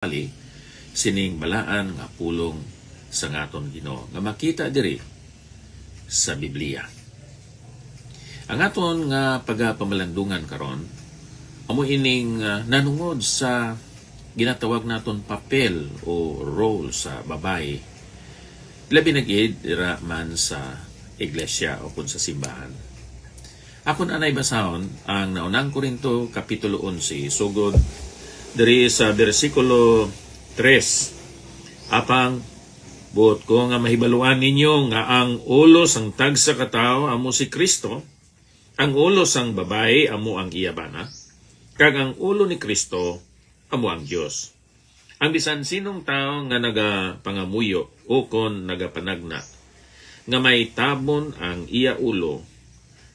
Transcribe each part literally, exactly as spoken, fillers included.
ali sining balaan nga pulong sang aton Ginoo nga makita diri sa Biblia. Ang aton nga pagapamalandungan karon amo ining, ah, nanungod sa ginatawag naton papel o role sa babayi, labi na gid dira man sa iglesia o kun sa simbahan. Akon anay basahon ang naunang Corinto, Kapitulo onse, sugod diri sa bersikulo tres. Apang buot ko nga mahibaluan ninyo nga ang ulo sang tagsa ka tawo amo si Cristo, ang ulo sang babayi amo ang iya bana, kag ang ulo ni Cristo amo ang Dios. Ang bisan sinong tawo nga nagapangamuyo ukon nagapanagna nga may tabon ang iya ulo,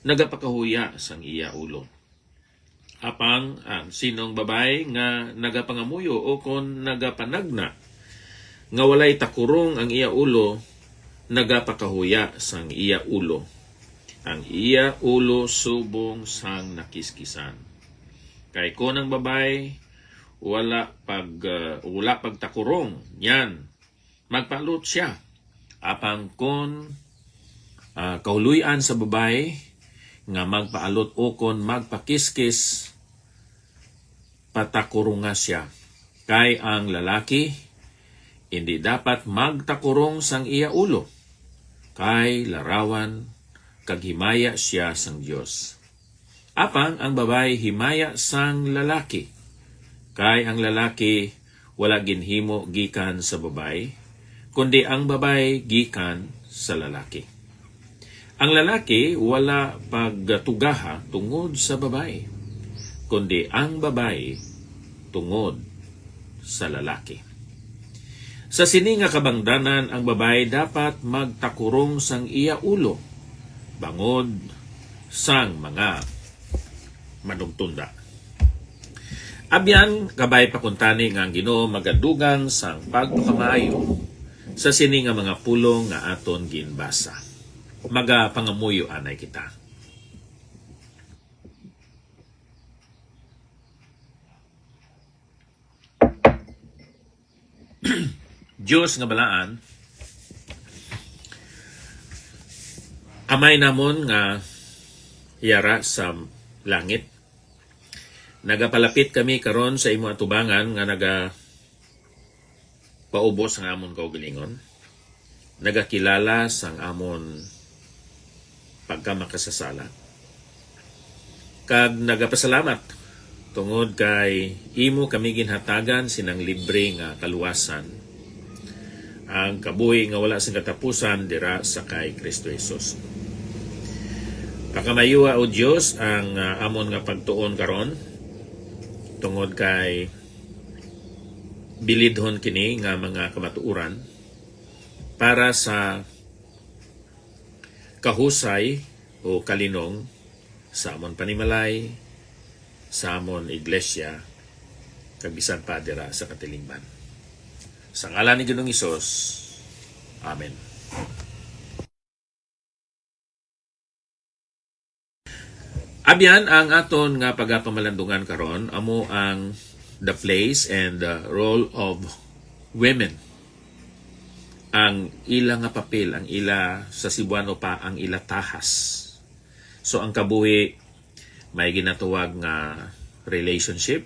nagapakahuya sang iya ulo. Apang ang sinong babayi nga nagapangamuyo ukon nagapanagna nga walay takurong ang iya ulo, nagapakahuya sang iya ulo. Ang iya ulo subong sang nakiskisan. Kay kon ang babayi wala pag, ah, wala pagtakurong niyan, magpaalot sia. Apang kon, ah, kahuloy-an sa babayi nga magpaalot ukon magpakiskis, patakurunga sia. Kay ang lalaki indi dapat magtakurong sang iya ulo, kay larawan kag himaya sia sang Dios. Apang ang babayi himaya sang lalaki, kay ang lalaki wala ginhimo gikan sa babayi, kundi ang babayi gikan sa lalaki. Ang lalaki wala pagtugaha tungod sa babayi, kundi ang babayi tungod sa lalaki. Sa sini nga kabangdanan, ang babayi dapat magtakurong sang iya ulo bangod sang mga manugtunda. Abyan, kabay pa kuntani nga ang Ginoo magadugang sang pagpakamaayo sa sini nga mga pulong nga aton ginbasa. Magapangamuyo anay kita. Dios nga balaan, Amay namon nga yara sa langit, nagapalapit kami karon sa imo atubangan nga nagapaubos sang amon kaugalingon, nagakilala sang amon pagkamakasasala, kag nagapasalamat tungod kay imo kami ginhatagan sinang libre nga kaluwasan, ang kabuhi nga wala sing katapusan dira sa kay Kristo Jesus. Pakamayua, O Dios, ang, ah, amon nga pagtuon karon, tungod kay bilidhon kini nga mga kamatuoran para sa kahusay o kalinong sa amon panimalay, sa amon iglesia, kag bisan pa dira sa katilingban. Sa ngalan ni Ginoong Hesus, amen. Abyan, ang aton nga pagapamalandungan karon amo ang the place and the role of women. Ang ila nga papel, ang ila, sa Cebuano pa, ang ila tahas. So, ang kabuhi may ginatawag nga relationship,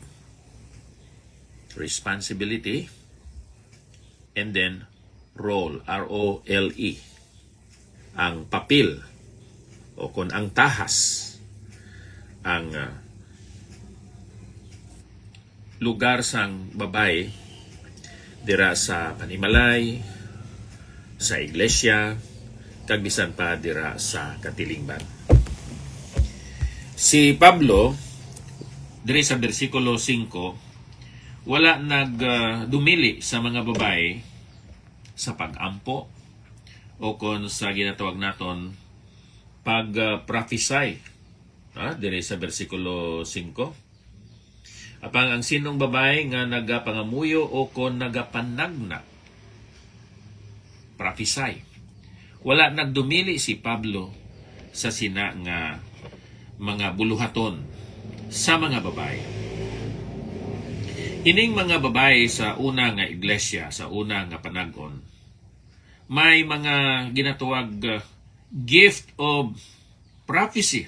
responsibility, and then role, R O L E. Ang papel, o kon ang tahas, ang, ah, lugar sang babayi dira sa panimalay, sa iglesia, kag bisan pa dira sa katilingban. Si Pablo, diri sa bersikulo singko, wala nag, ah, dumili sa mga babayi sa pag-ampo o kon sa ginatawag naton pag, ah, prophesy, ah, diri sa bersikulo singko. Apang ang sinong babayi nga nagapangamuyo o kon nagapanagna, prophesy. Wala nagdumili si Pablo sa sina nga mga buluhaton sa mga babayi. Ining mga babayi sa una nga iglesia, sa una nga panag-on, may mga ginatawag, uh, gift of prophecy,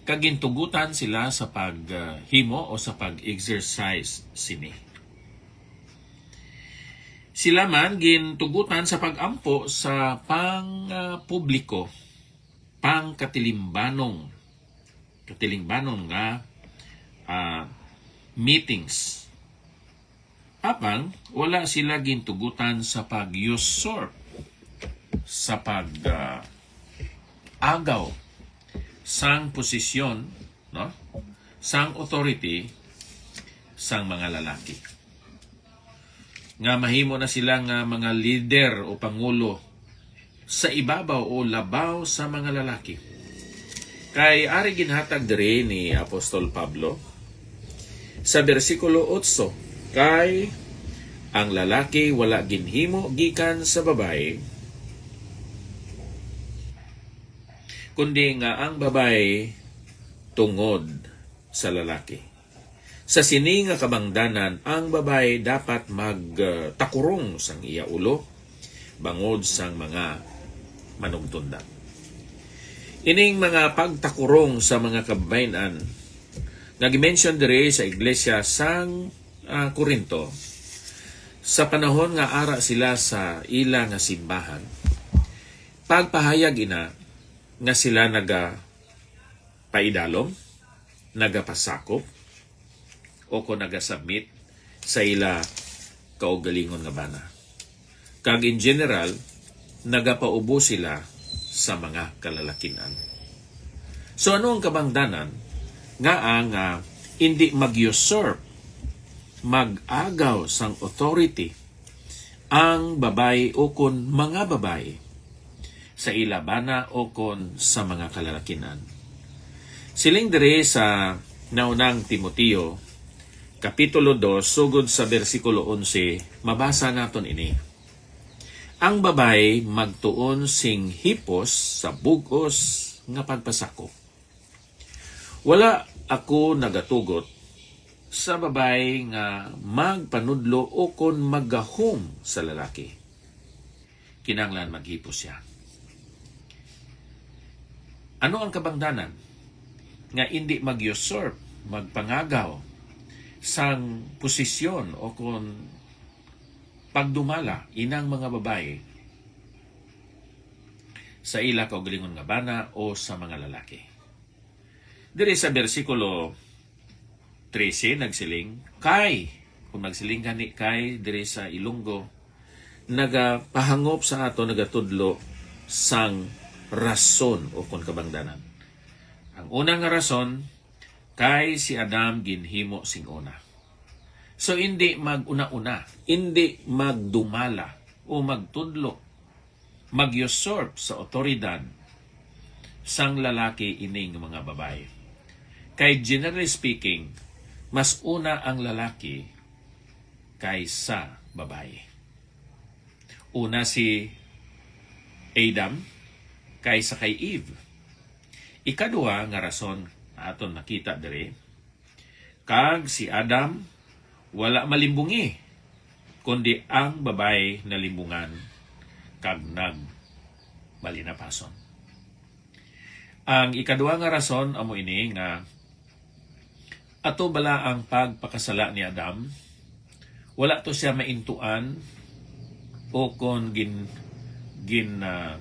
kag gintugutan sila sa paghimo o sa pag-exercise sini. Sila man gintugutan sa pag-ampo sa pang, ah, publiko, pang katilimbanon, katilimbanon nga, ah, meetings. Apang wala sila gintugutan sa pag-usurp, sa pag, ah, agaw sang posisyon, no, sang authority sang mga lalaki, nga mahimo na sila nga mga lider o pangulo sa ibabaw o labaw sa mga lalaki. Kay ari ginhatag diri ni Apostol Pablo sa bersikulo otso, kay ang lalaki wala ginhimo gikan sa babayi, kundi nga ang babayi tungod sa lalaki. Sa sini nga kabangdanan, ang babayi dapat magtakurong sang iya ulo bangod sang mga manugtunda. Ining mga pagtakurong sa mga kababayen-an nga gimension diri sa iglesia sang, ah, Corinto, sa panahon nga ara sila sa ila nga simbahan, pagpahayag ina nga sila nagapaidalom, nagapasakop, o kon nagasubmit sa ila kaugalingon nga bana. Kag in general, nagapaubo sila sa mga kalalakin-an. So, ano ang kabangdanan nga ang, ah, indi mag-usurp, mag-agaw sang authority ang babayi o kon mga babayi sa ila bana o kon sa mga kalalakin-an? Siling diri sa naunang Timoteo, Kapitulo dos, sugod sa bersikulo onse, mabasa naton ini. Ang babayi magtuon sing hipos sa bug-os nga pagpasakop. Wala ako nagatugot sa babayi nga magpanudlo o kon maggahom sa lalaki. Kinahanglan maghipos sia. Ano ang kabangdanan nga indi mag-usurp, magpangagaw sang posisyon o kon pagdumala inang mga babayi sa ila kaugalingon nga bana o sa mga lalaki? Diri sa bersikulo trese nagsiling, "Kay," kung nagsiling gani "kay" diri sa Ilonggo, nagapahangop sa ato, nagatudlo sang rason o kon kabangdanan. Ang una nga rason, kay si Adam ginhimo sing una. So, indi mag-una-una, indi magdumala o magtudlo, mag-usurp sa awtoridad sang lalaki ining mga babayi. Kay, generally speaking, mas una ang lalaki kaysa babayi. Una si Adam kaysa kay Eve. Ikaduha nga rason nga aton nakita diri, kag si Adam wala malimbungi, kundi ang babayi nalimbungan kag nagbalinapason. Ang ikaduha nga rason amo ini nga ato bala ang pagpakasala ni Adam, wala to siya maintuan o kon gin-, gin-, ah,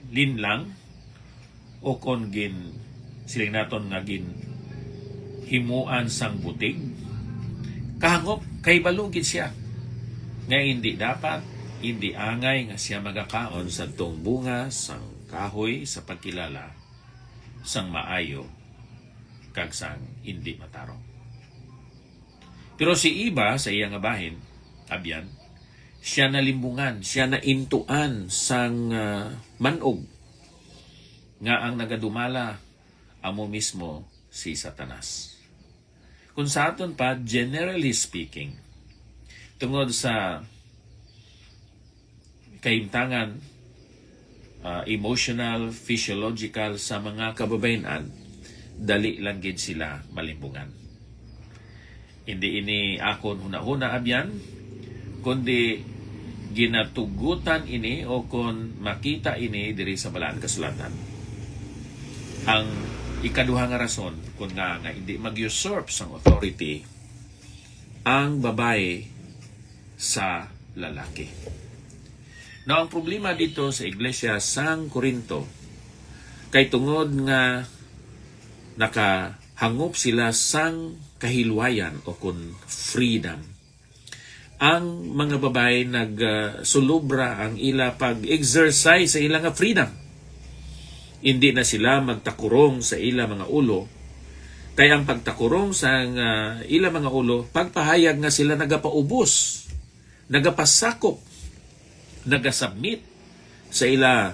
linlang o kon gin-, siling naton nga ginhimuan sang butig. Kahangop, kahibalo gid siya nga indi dapat, indi angay nga siya magakaon sadtong bunga sang kahoy sa pagkilala sang maayo kag sang indi matarong. Pero si Eva, sa iya nga bahin, abyan, siya nalimbungan, siya naintuan sang, ah, man-og nga ang nagadumala amo mismo si Satanas. Kung sa aton pa, generally speaking, tungod sa kahimtangan, ah, emotional, physiological sa mga kababayen-an, dali lang gid sila malimbungan. Hindi ini akon hunahuna, abyan, kundi ginatugutan ini o kon makita ini diri sa Balaan Kasulatan. Ang ikaduha nga rason, kun nga, nga hindi mag-usurp sang authority ang babayi sa lalaki. Now, ang problema dito sa iglesia sang Corinto, kay tungod nga nakahangop sila sang kahilwayan o kun freedom, ang mga babayi nag, ah, sulubra ang ila pag-exercise sa ila nga freedom. Hindi na sila magtakurong sa ila mga ulo, kay ang pagtakurong sa nga ila mga ulo pagpahayag nga sila nagapaubos, nagapasakop, nagasubmit sa ila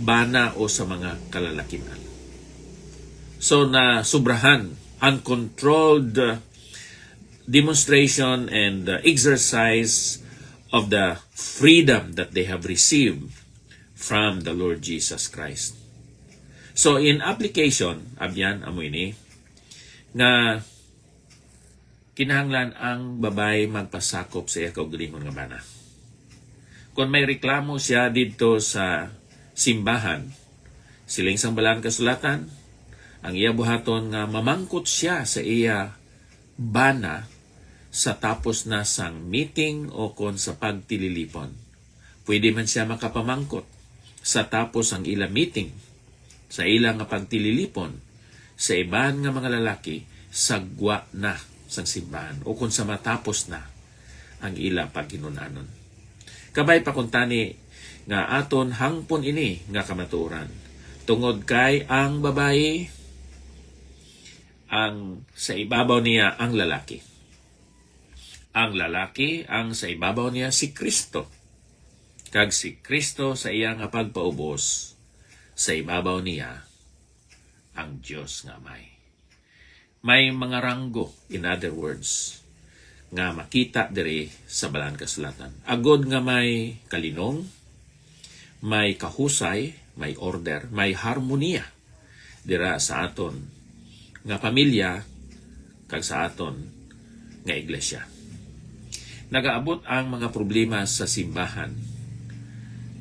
bana o sa mga kalalakinan. So, na subrahan ang controlled, uh, demonstration and, uh, exercise of the freedom that they have received from the Lord Jesus Christ. So, in application, abyan, amo ini, nga kinahanglan ang babayi magpasakop sa iya kaugalingon nga bana. Kon may reklamo siya didto sa simbahan, siling sang Balaan Kasulatan, ang iya buhaton nga mamangkot siya sa iya bana sa tapos na sang meeting o kon sa pagtililipon. Pwede man siya makapamangkot sa tapos ang ila meeting, sa ila nga pagtililipon, sa iban nga mga lalaki sa gwa na sang simbahan o kon sa matapos na ang ila paghinun-anon. Kabay pa kuntani nga aton hangpon ini nga kamatuoran, tungod kay ang babayi ang sa ibabaw niya ang lalaki. Ang lalaki ang sa ibabaw niya si Kristo, kag si Kristo sa iya nga pagpaubos sa ibabaw niya ang Dios nga Amay. May mga ranggo, in other words, nga makita diri sa Balaan Kasulatan, agod nga may kalinong, may kahusay, may order, may harmonia dira sa aton nga pamilya kag sa aton nga iglesia. Nagaabot ang mga problema sa simbahan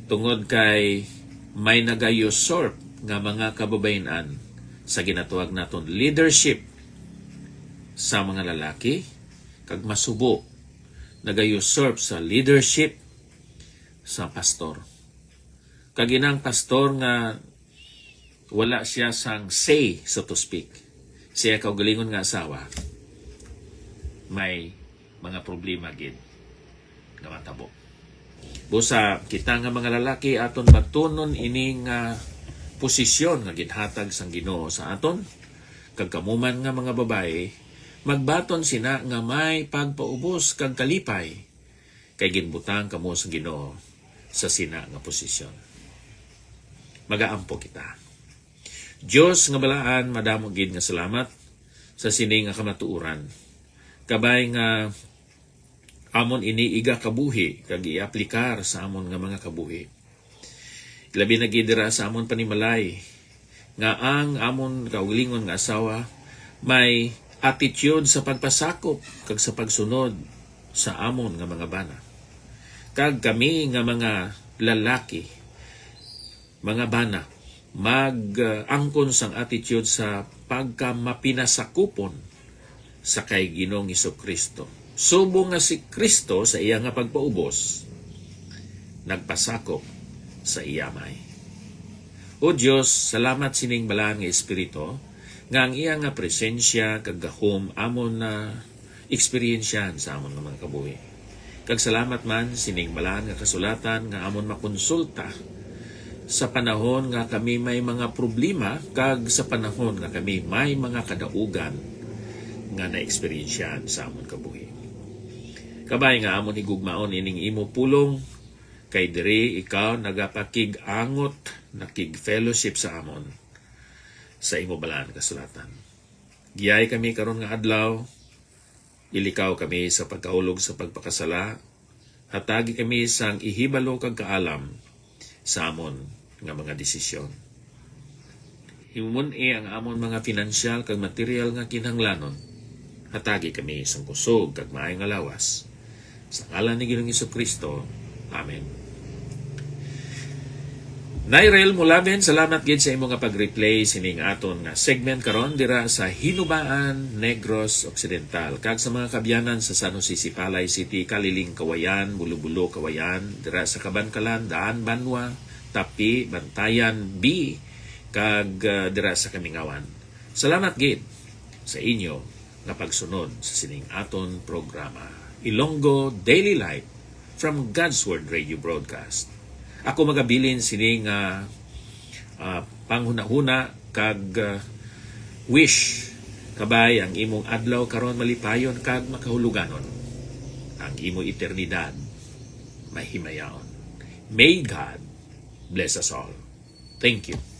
tungod kay may nagayusurp nga mga kababayin-an sa ginatawag naton leadership sa mga lalaki, kag masubo nagayusurp sa leadership sa pastor. Kag inang pastor nga wala siya sang say, so to speak, siya kaugalingon nga asawa, may mga problema gid nga matabo. Busa, kita nga mga lalaki, aton batunon ini nga posisyon nga ginhatag sang Ginoo sa aton, kag kamo man nga mga babayi, magbaton sina nga may pagpaubos kag kalipay, kay ginbutang kamo sang Ginoo sa sina nga posisyon. Magaampo kita. Dios nga balaan, madamo gid nga salamat sa sini nga kamatuoran. Kabay nga amon ini igakabuhi kag iaplikar sa amon nga mga kabuhi. Labi na gid dira sa amon panimalay nga ang amon kaugalingon nga asawa may attitude sa pagpasakop kag sa pagsunod sa amon nga mga bana. Kag kami nga mga lalaki, mga bana, mag-angkon sang attitude sa pagkamapinasakupon sa kay Ginoong Jesu-Cristo, subong nga si Cristo sa iya nga pagpaubos nagpasakop sa iya Amay. O Dios, salamat sining balaan nga Espiritu nga ang iya nga presensya kag gahom amon na eksperyensyahan sa amon nga mga kabuhi. Kag salamat man sining balaan nga kasulatan nga amon makonsulta sa panahon nga kami may mga problema kag sa panahon nga kami may mga kadaugan nga naeksperyensyahan sa amon kabuhi. Kabay nga amon higugmaon ining imo pulong, kay diri ikaw nagapakig-angot, nakig-fellowship sa amon sa imo balaan kasulatan. Giyai kami karon nga adlaw, ilikaw kami sa pagkahulog sa pagpakasala, hatagi kami sang ihibalo kag kaalam sa amon nga mga desisyon. Himun-i ang amon mga pinansyal kag material nga kinahanglanon, Hatagi kami sang kusog kag maayo nga lawas. Sa ngalan ni Ginoong Jesu-Cristo. Amen. Nairel Mulaben, salamat gid sa imo nga pag-replay sining aton nga segment karon dira sa Hinubaan, Negros Occidental, kag sa mga kabyanan sa San Jose Sipalay City, Caliling, Cauayan, Bulobulo, Cauayan, dira sa Kabankalan, Daan, Banwa, Tapi, Bantayan, B, kag, ah, dira sa Kamingawan. Salamat gid sa inyo nga pagsunod sa sining aton programa, Ilonggo Daily Life from God's Word Radio Broadcast. Ako magabilin sini nga, ah, panghunahuna kag, ah, wish, kabay, ang imong adlaw karon malipayon kag makahuluganon, ang imo eternidad mahimayaon. May God bless us all. Thank you.